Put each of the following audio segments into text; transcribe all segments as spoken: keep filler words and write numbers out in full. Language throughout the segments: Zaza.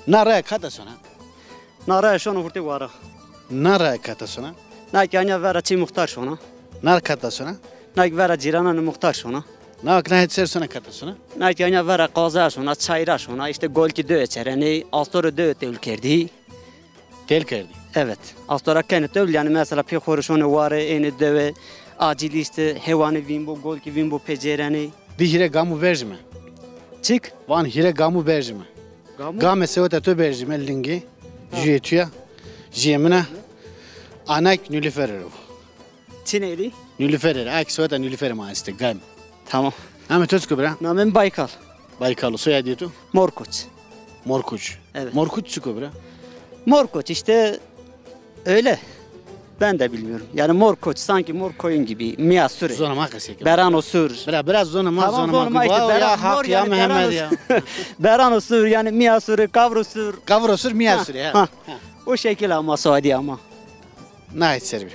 Na raya kata sona? Na raya şono hurtê wara. Na raya kata sona? Na ki anya vera çê muxtar şona. Na kata sona? Na ki vera cîrananê muxtar şona. Na ki na het ser sona kata sona? Na ki anya vera qaza şona, çayra şona, işte golkî dewe çerenê, astorê dewe tewil kerdî. Têl kerdî. Evet. Astora kenê tewil, yanî mesela pê xo rê şonê ware, ênê dewe, acîlî işte, hewanê vîn bo, golkî vîn bo pê cêrenê. Di hîre gamu berjime. Çik? Van hîre gamu berjime. Gamu? Game seweta to berjime lingê. Ha. Jüyê tuya. Jüyê mina. Anak Nilüfer ero. Çineli? Nilüfer ero. Ak seweta Nilüfer ma este gam. Tamam. Namê to çik o bira? Namê mi Baykal. Baykal o. Soyadê to? Morkoç. Morkoç. Evet. Morkoç çik o bira? Morkoç işte öyle. Ben de bilmiyorum. Yani mor koç, sanki mor koyun gibi. Mia suri. Zona ma qesey ke. Berano sur. Bira, bira zona ma, tamam, zona ma zona ma işte, ya Berano, Haq, mor ya yani Mehmed Berano ya. Sur. Berano sur yani, mia suri, kavro sur. Kavro sur, mia suri, ha. Ha. O şekil ama, soyadî ama. Na het ser bi.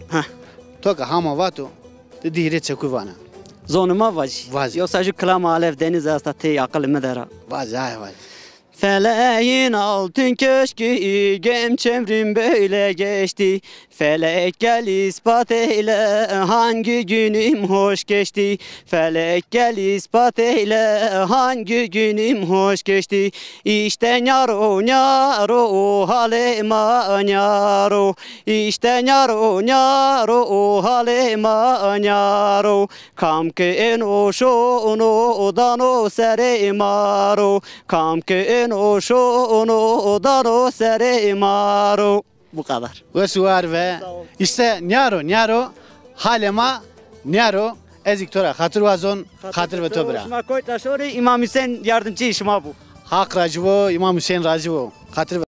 Ha. To ke hama vato, ti di hîrê çekû vana. Zonê ma vajî. Vajî. Yoksa ju kilama Alef Deniz esta tey aqilê mi der a. Vajî, ay vajî. Feleğin altın köşkü, gem çemrüm böyle geçti. Felek gel ispat eyle, hangi günüm hoş geçti. Felek gel ispat eyle, hangi günüm hoş geçti. İşte nyaro, nyaro, halê ma nyaro. İşte nyaro, nyaro, halê ma nyaro. Kam ke êno şono dano serê ma ro. Kam ke êno şono dano serê ma ro. Bu kadar. Wes û war ve. Sağ ol. İşte nyaro, nyaro, halê ma nyaro. Ez ik to ra xatir wazon, xatir ve to bira. Şima koyta şorî, Îmam Hüseyin yardımcı şima bu. Haq razî bo, Îmam Hüseyin razî bo. Xatir ve.